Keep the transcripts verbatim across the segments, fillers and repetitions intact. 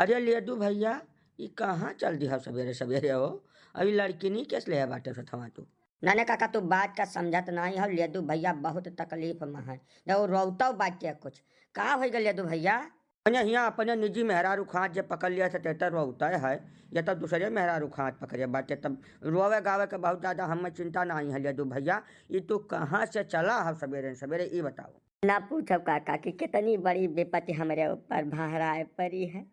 अरे लेदू भइया, ई कहाँ चल दिहा सबेरे सबेरे हो? अभी लड़किनी केस ले बाटे सथवा तू? नाने काका, तू बात का समझत नाहीं हो, लेदू भइया बहुत तकलीफ में है। जब रोवतौ बाटे कुछ, का होइ गल लेदू भइया? मने हियाँ अपने निजी मेहरारू खाँच जे पकड़ लिया से तेतर रोवता है, या तब दूसरे मेहरारू खाँच पकड़े बाटे, तब रोवे गावे के बहुत ज्यादा हमें चिंता नाहीं है लेदू भइया। ई तू कहाँ से चला हो सबेरे सबेरे, ई बताओ। ना पूछब काका कि कितनी बड़ी विपत्ति हमरे ऊपर भहराए पड़ी है।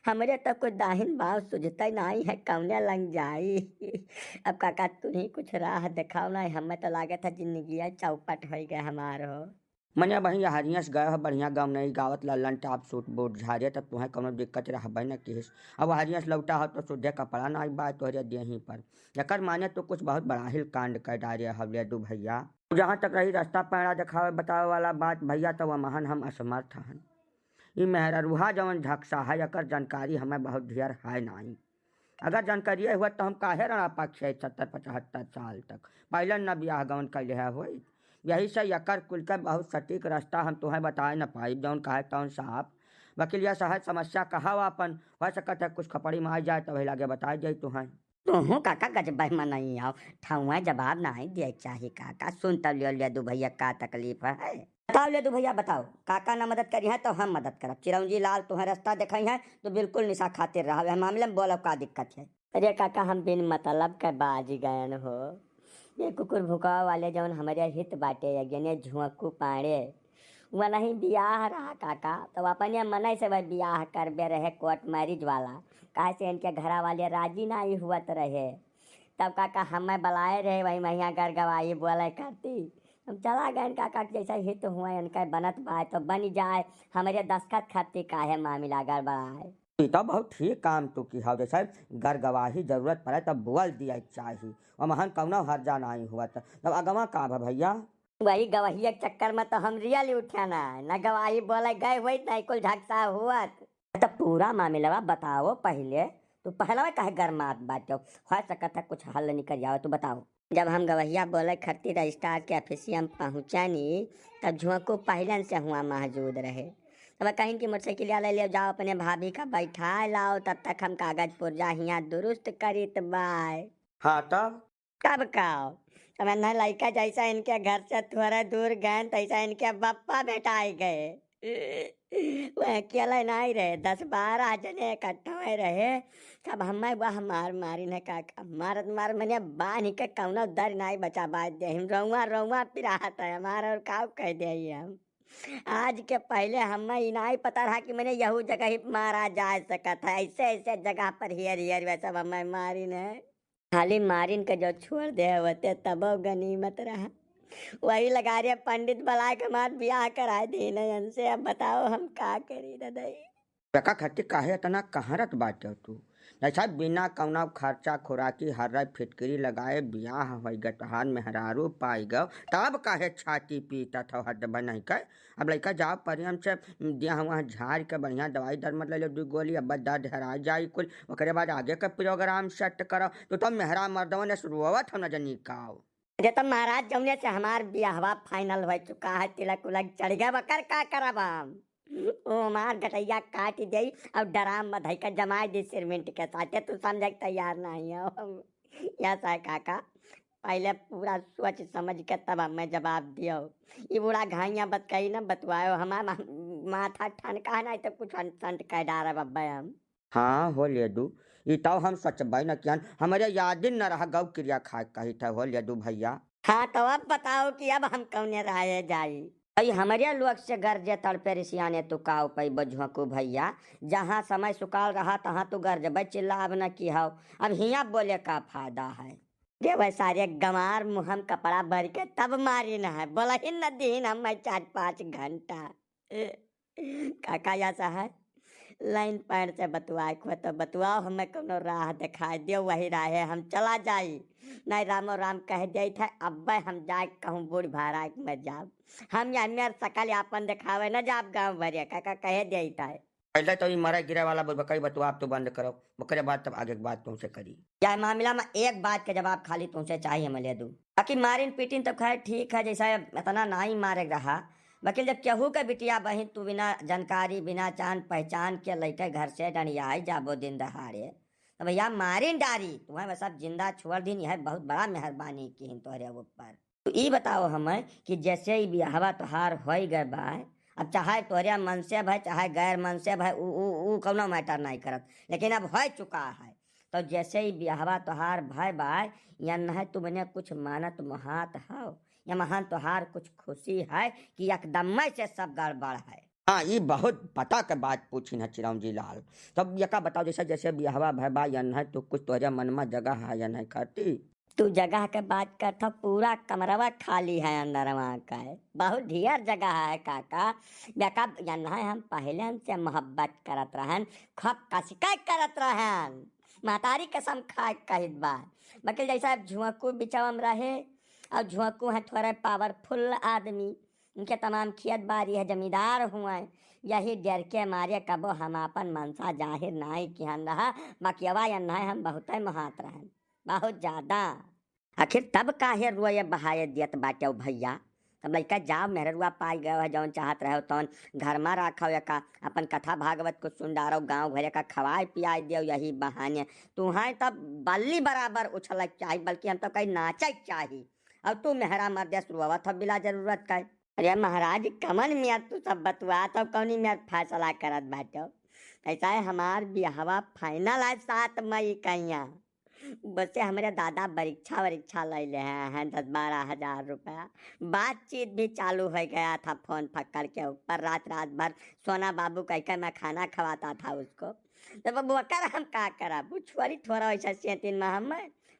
हमरे तो कुछ दाहिन बाव सुझते नाहीं है, कौने लंग जाई। अब काका तू ही कुछ राह देखाओ ना, हमें तो लागत है जिंदगिया चौपट होइ गए हमार हो। मने वहीं हरियस गए हो, बढ़िया गवनई गावत लल्लन टॉप सूट बूट झारे, तब तुहें कौनो दिक्कत रहबे न किहिस। अब हरियस लौटा हो तो सुद्धे कपड़ा नाई बाय तोहरे देही पर। एकर माने तो कुछ बहुत बड़ा हिल कांड कर डारे हो लेदू भइया। जहाँ तक रही रास्ता पैड़ा देखावे बतावे वाला बात भइया, तो वह महान हम असमर्थ हन। ई मेहररुहा जवन झकसा है, एकर जानकारी हमें बहुत ढेर है नाई। अगर जानकारिये हुआ तो हम काहे रणापा खेत सत्तर पचहत्तर साल तक पहले न बियाह गवन कैले है होई। यही से एकर कुल के बहुत सटीक रास्ता हम तुहें बताए न पाइब, जौन कहे तौन साहब। वकीलिया साहब समस्या कहा आपन, हो सकत है कुछ खपड़ी में आ जाए तो वही लागे बताए जाई तुहें। तुहूँ काका गजबे में नहीं आओ, ठौआ जवाब नहीं दिए चाही काका। सुन तब लियो लेदू भइया का तकलीफ है। बताओ लेदू भइया बताओ, काका ना मदद करी है तो हम मदद करब। चिरौंजी लाल तुहें रास्ता देखई है तो बिल्कुल निशा खातिर रहो, यह मामले में बोलो का दिक्कत है। अरे काका हम बिन मतलब के बाज गयन हो। ये कुकुर भुकावा वाले जौन हमरे हित बाटे यज्ञने झुआकू पाड़े, वनही बियाह रहा काका, तब अपने मनई से वह बियाह करबे रहे कोर्ट मैरिज वाला, काहे से इनके घरा वाले राजी नाई हुअत रहे। तब काका हमें बुलाए रहे वही महिया घर गवाही बोले करती, हम चला गए काका कि जैसा हित हुआ इनका बनत बाय तो बन जाए, हमरे दस्तखत खातिर काहे मामला गड़बड़ाए। ई तो बहुत ठीक काम तू की हौ, जैसे घर गवाही जरूरत पड़े तब बोल दिया चाही, वमहन कौनो हर्जा नाई हुआ। त तब अगवा का भा भइया? वही गवाही के चक्कर में तो हम रियल उठे ना, न गवाही बोले गए हुई, न कुल झगसा हुआ। त पूरा मामला बताओ पहले, तू पहलवा काहे गरमात बाटे? हो सकत है कुछ हल निकल जावे, तू बताओ। जब हम गवहिया बोले खरती रजिस्ट्रार के ऑफिसिया में पहुँचनी, तब झुआकू पहिलन से हुआ मौजूद रहे। तब कहिन कि मोटरसाइकिलिया ले ले जाओ, अपने भाभी का बैठाए लाओ, तब तक हम कागज पुर्जा हियाँ दुरुस्त करीत बाय। हाँ तब? तब का? तब इन्हें लइका जैसा इनके घर से थोड़ा दूर गए, तैसा इनके बप्पा भेटाए गए। वह अकेले नाई रहे, दस बारह जने इकट्ठा हुए रहे। तब हमें वह मार मारिन है काका, मारत मार मने बान्ह के कौनो दर नाई बचा बाज दे। हम रोवा रोवा पिरात है हमार, और काउ कह दे हम। आज के पहले हमें ई नाई पता रहा कि मने यहू जगह ही मारा जा सकत है, ऐसे ऐसे जगह पर हियर हियर वह सब हमें मारिन है। खाली मारिन के जो छोड़ दे होते तबो गनीमत रहा। वही लगा रे पंडित बलाय के हमार बियाह कराए दीन है इनसे। अब बताओ हम का करी ददई। बेका खट्टी काहे इतना कहरत बाटे तू? जैसा बिना कौना खर्चा खुराकी हर्रा फिटकरी लगाए बियाह होई गए, तोहार मेहरारू पाई गए, तब काहे छाती पीटत हो हद बनाई के? अब लइका जाओ परियम से दिया हुआ झाड़ के बढ़िया दवाई दरमत ले लो, दू गोली, अब दर्द हरा जाई कुल, ओकरे बाद आगे के प्रोग्राम सेट करो। तू तो मेहरा मर्दवन से रोवत हम न जनी काओ। अरे तो महाराज, जौने से हमार बियाहवा फाइनल हो चुका है, तिलक उलक चढ़ गया, बकर का करब हम? ओ हमार गटैया काट दे और ड्राम में धई के जमाई दी सिरमिंट के साथे, तू समझे के तैयार नहीं हो। यस है काका, पहले पूरा सोच समझ के तब हमें जवाब दियो। ई बूढ़ा घाइया बतकही न बतवायो, हमार मा-, माथा ठनका है, नहीं तो कुछ अंट संट कह डारब अब्बे हम। हाँ हो लेदू, ई तौ हम सोचबे न किहन, हमरे यादिन न रह गौ क्रिया खाए कही थे हो लेदू भइया। हाँ तो अब बताओ कि अब हम कौने राहे जाई? भाई हमरे लोग से गरजे तड़पे रिसियाने तू का उपैबो झोंकू भइया, जहाँ समय सुकाल रहा तहाँ तू गरजबे चिल्लाब न की हौ, अब हियाँ बोले का फायदा है? देवे सारे गंवार मुँह में कपड़ा भर के तब मारिन है, बोलहिन न दीन हमें चार पाँच घंटा। काका या साहब, लाइन पैंट से बतुआए को तो बतुआओ, हमें कौनो राह दिखाई दियो, वही राहे हम चला जाई। नहीं रामो राम कह देत है, अब्बे हम जाए कहूँ बूढ़ भारा के मर जाब। हम या मेर सकल आपन दिखावे न जाब गाँव भरिया, काका कहे देत है। पहले तो ई मरे गिरे वाला बुड़बकई बतुआ आप तो बंद करो, ओकरे बाद तब आगे के बात तुमसे करी। या मामला में एक बात के जवाब खाली तुमसे चाहिए, हम ले दूँ। बाकी मारिन पीटिन तो खैर ठीक है, जैसा इतना नाई मारे रहा, बाकी जब केहू के बिटिया बहिन तू बिना जानकारी, बिना जान पहचान के लइके घर से डंडियाई जाबो दिन दहाड़े, तो भैया मारिन डारी, तुम्हें बस अब जिंदा छोड़ दिन, यह बहुत बड़ा मेहरबानी किहिन तोहरे ऊपर। तो ई बताओ हमें कि जैसे ही बियाहवा तोहार होई गए बा, अब चाहे तोहरे मन से भाई, चाहे गैर मन से भाई, उ, उ, उ कौनो मैटर नहीं करत, लेकिन अब हो चुका है। तो जैसे ही बियाहवा तोहार भय बा, या नहीं तुमने कुछ मानत मोहात हो, या महान तोहार कुछ खुशी है कि एकदम से सब गड़बड़ है? हाँ, ई बहुत पता के बात पूछिन है चिरौंजी लाल। तब यका बताओ, जैसे, जैसे बियाहवा भय बा, या नहीं तो कुछ तोहरे मन में जगह है या नहीं करती? तू जगह के बात करत हो, पूरा कमरवा खाली है अंदरवा का है, बहुत ढेर जगह है काका। बेका, या नहीं हम पहले से मोहब्बत करत रहन, खूब कस के करत रहन, महतारी कसम खाए कहित बा। बाकी जैसा अब झुआकू बिचवा में रहे, और झुआकू है थोड़े पावरफुल आदमी, उनके तमाम खेत बारी है, जमींदार हुए, यही डर के मारे कबो हम आपन मनसा जाहिर नाई किहन रहा, बकियवा या नहीं हम बहुते मोहात रहन, बहुत ज्यादा। आखिर तब काहे रोए बहाए दियत बाटे भैया? तब लइका जाओ, मेहररुआ पाई गयो है, जौन चाहत रहे तौन घर में रखो, एका अपन कथा भागवत को सुन डारो, गाँव घर का खवाए पियाए दियो, यही बहाने तुहाई तब बल्ली बराबर उछलक चाही, बल्कि हम तो कहीं नाचक चाही। अब तू मेहरा मर्दे रोवत हो बिला जरूरत का। अरे महाराज, कमन मेर तू सब बतुआत हो, कौनी मेर फैसला करत बाटो? ऐसा है, हमार बियाहवा फाइनल है सात मई कहिया। बसे हमरे दादा परीक्षा वरीक्षा ले ले हैं, हैं दस बारह हजार रुपया। बातचीत भी चालू हो गया था फोन फक्कड़ के ऊपर। रात रात भर सोना बाबू कह के मैं खाना खवाता था उसको। जब अब वकर हम का करब, वो छोरी थोड़ा वैसा सेतिन में हम,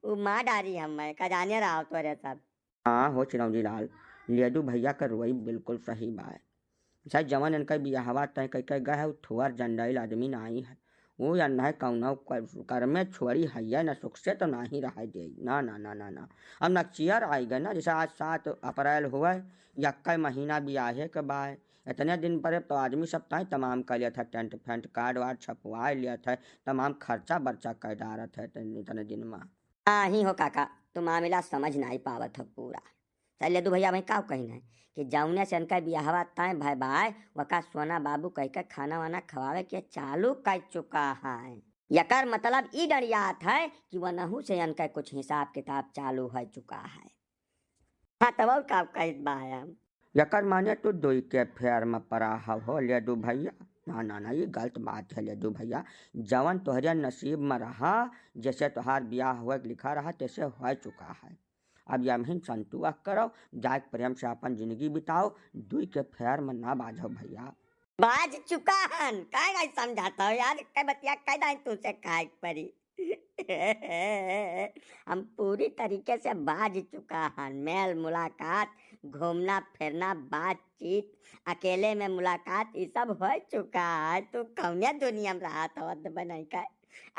वो मार डारी हम, का जाने रहा तोरे सब। हाँ हो चिरौंजी लाल, लेडू भैया का रोई बिल्कुल सही बा। चाहे जवन इनका बियाहवा तय कह के गए है, उ थोर जंडाइल आदमी नाई है। वो या नहीं कौनो कर, कर में छोड़ी है या न सुख से तो नहीं रह दे। ना, ना, ना, ना, ना। अब नक्सियर आई गए ना, जैसे आज सात अप्रैल हुआ, यक्का महीना बियाहे के बाय। इतने दिन पर तो आदमी सब तय तमाम कर लिया था, टेंट फेंट कार्ड वार्ड छपवा लिया था, तमाम खर्चा बर्चा कर डारत है इतने, इतने दिन में। नाही हो काका, तू मामला समझ नाही पावत हो पूरा। चल लेदू भैया, भाई का कहिन है कि जौने से इनका बियाहवा तय भय बाय, वका सोना बाबू कह के खाना वाना खवावे के चालू कर चुका है। यकर मतलब ई डरियात है कि वनहू से इनका कुछ हिसाब किताब चालू हो चुका है। हाँ, तब और का कहित बा हम? यकर माने तू दुई के फेर में पड़ा हव हो लेदू भैया। ना, ना, ना, ये गलत बात है लेदू भैया। जवन तोहरे नसीब में रहा, जैसे तोहार बियाह हुए के लिखा रहा, तैसे हो चुका है। अब यमहिन संतुआ करो, जाए के प्रेम से अपन जिंदगी बिताओ, दुई के फेर में ना बाजो भैया। बाज चुका हन, काहे नहीं समझाता हो यार? कई बतिया कह दाई तू से काहे के परी। हम पूरी तरीके से बाज चुका हन। मेल मुलाकात, घूमना फिरना, बातचीत, अकेले में मुलाकात, ई सब हो चुका है। तू कौने दुनिया में रहा था वक्त बनाई का?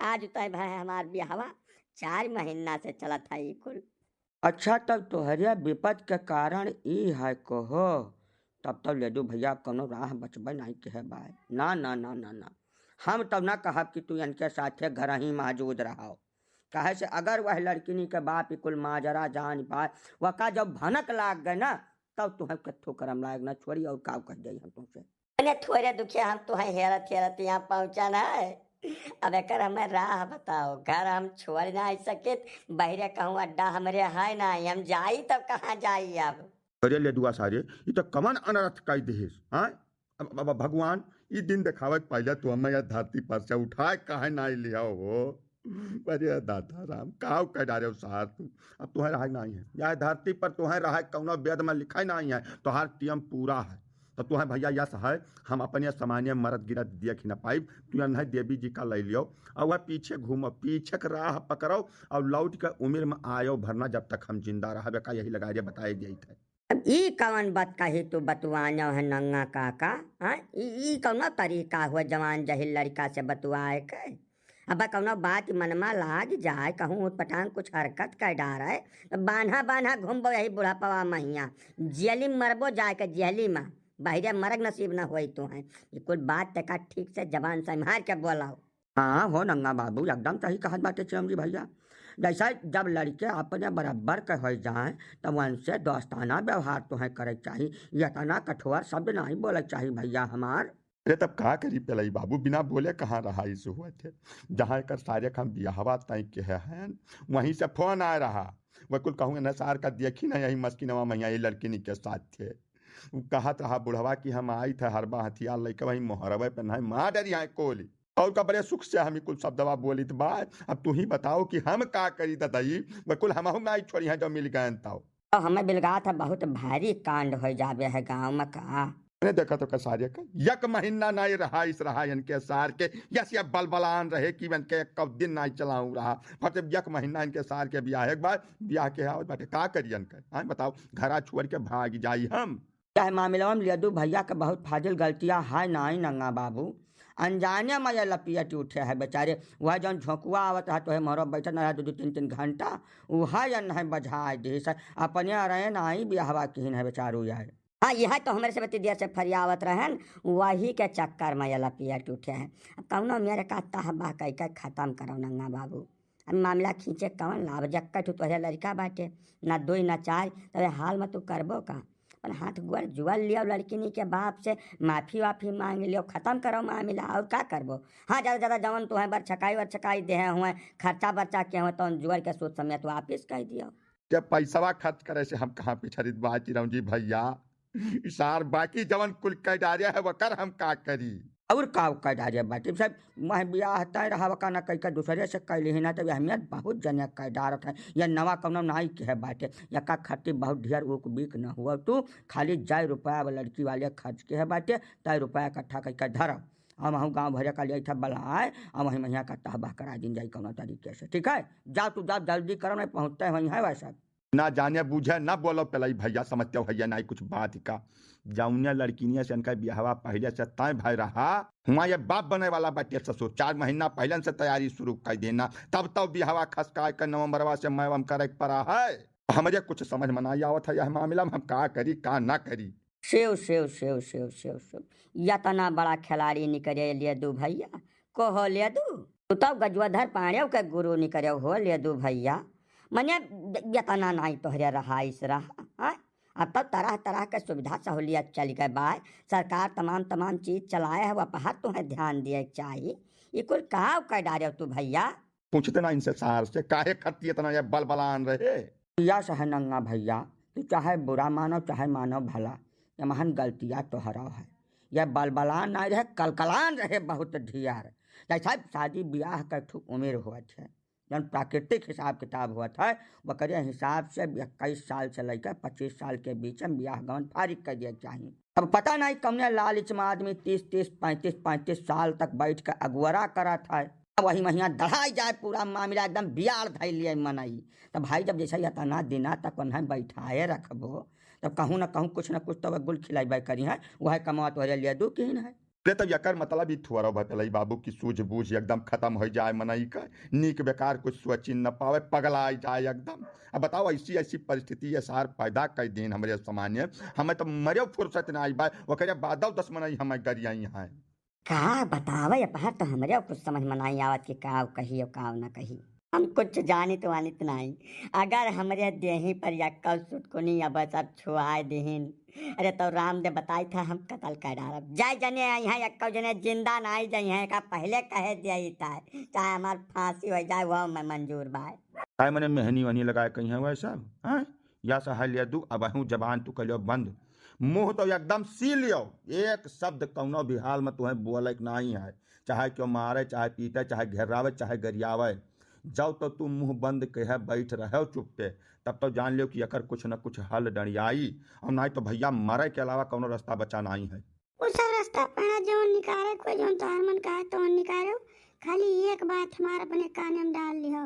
आज तो भाई हमार बियाहवा चार महीना से चलत है ई कुल। अच्छा, तब तोहरे विपद के कारण ई है कहो? तब तो लेडू भैया कौनो राह बचबे नहीं कहे बाय। ना, ना, ना, ना, ना, हम तब ना कहब कि तू इनके साथे घर ही मौजूद रहो। काहे से अगर वह लड़किनी के बाप ई कुल माजरा जान पाए, वका जब भनक लाग गए ना, तब तुहें कत्थो करम लायक ना छोड़ी और का कह जाई हम तुमसे। अने थोरे दुखे हम तुहें हेरत हेरत यहाँ पहुँचन है। अब एकर हमें राह बताओ, घर हम छोड़ ना सकित, बहिरे कहूँ अड्डा हमरे है ना, हम जाई तब कहाँ जाई अब? अरे लेदुआ सारे, ई तो कमन अनर्थ कई देहिस, हाँ? अब, अब, अब भगवान, ई दिन देखावे के पहले तू हमें यह धरती पर से उठाए काहे ना लिया हो? अरे दादा राम, काव कह डारे हो सार तू? अब तुहें रहाई नहीं है, यह धरती पर तुहें रहाई कौनो वेद में लिखाई नहीं है, तोहार टीम पूरा है। तो तुहें भैया यस है, हम अपने सामान्य मरद गिरद देख ही ना पाइब, तू यह देवी जी का ले लियो, और वह पीछे घूमो, पीछे के राह पकड़ो, और लौट के उम्र में आयो भरना, जब तक हम जिंदा रहबे का यही लगा बताए गई थे। अब ई कवन बात कही तू बतुआनो है नंगा काका? हाँ, ई, ई कौनो तरीका हुआ जवान जहिल लड़का से बतुआए के? अब कौनो बात मन में लाग जाए, कहूँ उटपटांग कुछ हरकत कर डारे, तो बान्हा बान्हा घूमबो यही बुढ़ापवा महिया, जेली में मरबो जाए के जेली में, बहिरे मरक नसीब न होई तू है। ये कुल बात तका ठीक से जबान संभाल के बोलाओ। हाँ हो नंगा बाबू, एकदम सही कहत बाटे चिरम जी भैया। जैसे जब लड़के अपने बराबर के होइ जाए, तब उनसे दोस्ताना व्यवहार तोहे करे के चाही, इतना कठोर शब्द नाहीं बोले के चाही भैया हमार। अरे तब का करी पेलई बाबू, बिना बोले कहाँ रहा इस हुआ थे। जहाँ एकर सारे के हम बियाहवा तय के हैं, वहीं से फोन आए रहा। वह कुल कहूँ ना सार का देखी ना यही मस्किनवा मैया ये लड़किनी के साथ थे। उ कहत रहा बुढ़वा कि हम आई थे हरबा हथियार लेके वहीं मोहरवे पे नहीं मार डरी आए कोली। और का बड़े सुख से हम कुल शब्दवा बोलित बा। अब तू ही बताओ कि हम का करी ददई, वह कुल हमहू नाई छोड़ी हैं जो मिल गए तौ। तो हमें बिलगात है बहुत भारी कांड हो जावे है गाँव में का। अरे देखा तो कसारिया का, एक महीना नाई रहा इस रहा इनके सार के, यस या बलबलान रहे कि इनके एक दिन नाई चलाऊं रहा। पर जब एक महीना इनके सार के बियाह एक बार बियाह के आवत बाटे, का करियन कर? हाँ बताओ, घरा छोड़ के भाग जाई हम। यह मामला में लेदू भैया के बहुत फाजिल गलतियाँ है नाई नंगा बाबू। अनजाने में ये लपियट उठे है बेचारे। वह जौन झोंकुआ आवत रहा, तोहे मोहरो बैठत न रहा दो, दो, तीन, तीन घंटा, वह ये नहीं बझाए दी से। अपने रहे नाई बियाहवा किहिन है बेचारू यार। हाँ, यह तो हमरे से बती देर से फरियावत रहन, वही के चक्कर में ये लपियट उठे हैं। अब कौनो मेरे का तह बह कह के खत्म करो नंगा बाबू। अब मामला खींचे कवन लाभ, जक्का ठू तोहरे लड़का बाटे, ना दुई ना चार, तबे हाल में तू करबो का? अपन हाथ गोड़ जुआ लियो, लड़किनी के बाप से माफी वाफी मांग लियो, खत्म करो मामला, और का करबो? हाँ, ज्यादा ज्यादा जवन तोहे बरछकाई वरछकाई देहे हुए, खर्चा बर्चा के हुए, तौन जुआ के सूद समेत वापिस कर दियो। के पैसवा खर्च करे से हम कहाँ पिछड़ित बा चिरौंजी भैया? ई सार बाकी जवन कुल कह डारे है, वकर हम का करी? और का कह डारे बाटे? सब मह बियाह तय रहा, वका ना कह के दूसरे से कह लिही ना, तब अहमियत बहुत जने कह डारत है। या नवा कौनो नाई के है बाटे, या का खट्टी बहुत ढेर उक बीक न हुआ, तू खाली जाय रुपया अब लड़की वाले खर्च के है बाटे, तय रुपया इकट्ठा कह के धरब। हम हूँ गाँव भरे का लिए था बलाए, हम वही महिया का तहबाह करा दिन जाई कौनो तरीके से, ठीक है? जाओ तू, जाओ जल्दी करो, नहीं पहुँचते वहीं है वैसा। ना जाने बूझे, ना बोलो पेलई भैया, समझते हो भैया, ना ही कुछ बात का। जौनिया लड़किनिया से इनका बियाहवा पहले से तय भय रहा, हुआ ये बाप बने वाला बाटे ससुर, चार महीना पहले से तैयारी शुरू कर देना, तब तो बियाहवा खसकाए के नवंबरवा से मय वम करे के पड़ा है। हमरे कुछ समझ में नहीं आवत है यह मामला में, हम का करी, का ना करी। सेव, सेव, सेव, सेव, सेव, सेव। यतना बड़ा खिलाड़ी निकरे लेदू भैया, को हो लेदू? तू तो गजवाधर पांडेव के गुरु निकरे हो लेदू भैया। मने यतना नाई तोहरे रहाइस रहा, हाँ? अब तो तरह तरह के सुविधा सहूलियत चल गए बा, सरकार तमाम तमाम चीज चलाए है, वह पर तुम्हें ध्यान दिए के चाही। ई कुल का कर डारे तू भैया? पूछते ना इनसे सार से, काहे खातिर इतना ये बलबलान रहे? यस है नंगा भैया, तू चाहे बुरा मानो, चाहे मानो भला, ये महान गलतिया तोहरा है। यह बलबलान नहीं रहे, कलकलान रहे बहुत ढियार। जैसा शादी ब्याह के ठू उम्र होत है, जौन प्राकृतिक हिसाब किताब होत है, वकरे हिसाब से इक्कीस साल से लेकर पच्चीस साल के बीच में ब्याह गवन फारिग कर दिया चाहिए। अब पता नहीं कौने लालच में आदमी तीस तीस, पैंतीस पैंतीस साल तक बैठ के अगुवरा करत है। अब वही महिया दढ़ाई जाए पूरा मामला, एकदम बियाड़ धैल लिए मनई। तब भाई, जब जैसे इतना दिना तक उन्हें बैठाए रखबो, तब कहूँ न कहूँ कुछ न कुछ तो गुल खिलाइबे करी है, वह कमवा तोहरे लेदू किहिन है। रे, तब यकर मतलब ई थोड़ा बतलई बाबू कि सूझबूझ एकदम खत्म हो जाए मनई का, नीक बेकार कुछ सोची न पावे, पगलाई जाए एकदम। अब बताओ, ऐसी ऐसी परिस्थिति ये सार पैदा कर दीन हमरे सामने, हमें तो मरे फुर्सत ना आई बा, ओकरे बादव दस मनई हमें गरियाई हैं। का बतावे, अब हर तो हमरे कुछ समझ में नहीं आवत कि का कही और का न कही। हम कुछ जानित वानित नहीं। अगर हमरे देही पर यक्कल सुटकुनी अब सब छुआए दिहिन, अरे तो राम दे बताई था, हम कत्ल कर डालब। जाए जने आई हैं, यक्कल जने जिंदा नहीं जाई हैं, का पहले कहे दिया ही था, चाहे हमार फांसी हो जाए, वो मैं मंजूर बाय। काय मने मेहनी वहनी लगाए कहीं है वह सब, हाँ? या सहाय लिया दू, अब हूँ जबान तू कलियो बंद, मुंह तो एकदम सी लियो, एक शब्द कौनो भी हाल में तुम्हें बोले के नहीं है, चाहे क्यों मारे, चाहे पीटे, चाहे घेरावे, चाहे गरियावे। जब तो तू मुंह बंद कहे बैठ रहे चुप्पे, तब तो जान लियो कि एकर कुछ न कुछ हल डंडियाई, और नहीं तो भैया मरे के अलावा कौनो रास्ता बचा नहीं है। उ सब रास्ता पेड़ा जौन निकारे, कोई जौन तोहर मन कहे तौन निकारो, खाली एक बात हमार अपने काने में डाल लिहो,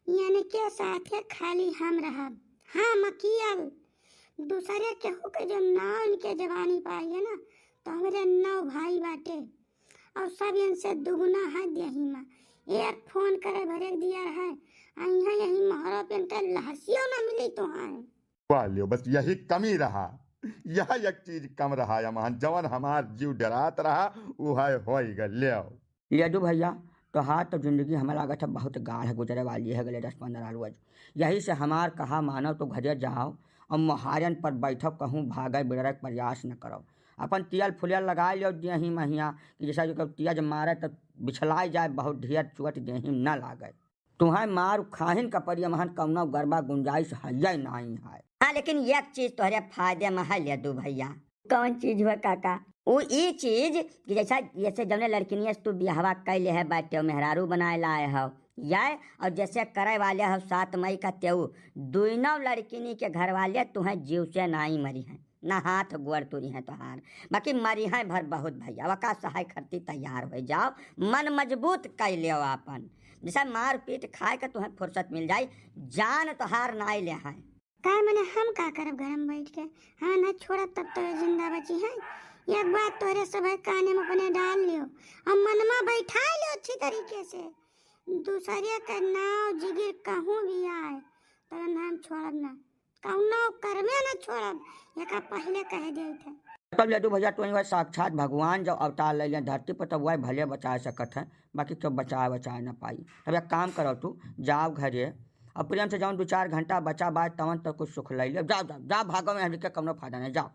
यानी के साथे खाली हम रहब। हाँ मकियल, दूसरे केहू के जो नाव इनके जबानी पाई है ना, तो हमरे नौ भाई बाटे और सब इनसे दुगुना है देही में। एक फोन करे भरे दिया है, आ यहाँ यही मोहरा पे इनका लहसियो ना मिले तो है। वाह लियो, बस यही कमी रहा, यह एक चीज कम रहा, या महान जवन हमार जीव डरात रहा, वह होई गल। लियो। लेदू भैया, तोहार तो जिंदगी हमें लागत है बहुत गाढ़ गुजरे वाली है अगले दस पन्द्रह रोज। यही से हमार कहा मानो तो घरे जाओ और मोहायन पर बैठो, कहूँ भागे बिड़रे के प्रयास न करो। अपन तियल फुलियल लगाए लियो देही महिया कि जैसा जो तेज मारे तो बिछलाए जाए, बहुत ढेर चोट देही न लागे। तुहें मार खाहिन का परियमहन कौनो गरबा गुंजाइश हइये नाहीं है। हाँ, लेकिन एक चीज तोहरे फायदे में है ले दू भैया। कौन चीज हुआ काका? उ ई चीज कि जैसा, जैसे जौने लड़किनिया से तू बियाहवा कैले है बाटे, मेहरारू बनाए लाए हो, या और जैसे करे वाले हो सात मई का तेऊ, दुइनों लड़किनी के घर वाले तुहें जीव से नाई मरी हैं, ना हाथ गोड़ तुरी हैं तोहार, बाकी मरी हैं भर बहुत भैया। वका सहाय खरती तैयार हो जाओ, मन मजबूत कर लियो आपन, जैसे मार पीट खाए के तुहें फुर्सत मिल जाई, जान तोहार नाई ले हैं। काय मने हम का करब घर में बैठ के? हाँ, न छोड़ब तब तो ये जिंदा बची है। एक बात तोरे सब काने में अपने डाल लियो और मन में बैठा लियो अच्छी तरीके से। दूसरे का नाव जिगिर कहूँ भी आए तो न हम छोड़ब ना, कौनो कर्मे न छोड़ब, एका पहले कह देत है। तब ले दू भैया, तो वह साक्षात भगवान जब अवतार ले लें धरती पर, तब वह भले बचा सकत है, बाकी क्यों बचाए बचाए ना पाई। तब एक काम करो, तू जाओ घरे और प्रेम से जौन दो चार घंटा बचा बाय तवन तो कुछ सुख ले ले। जाओ, जाओ, जाओ, भागो में हमनी के कौनो फायदा नहीं, जाओ।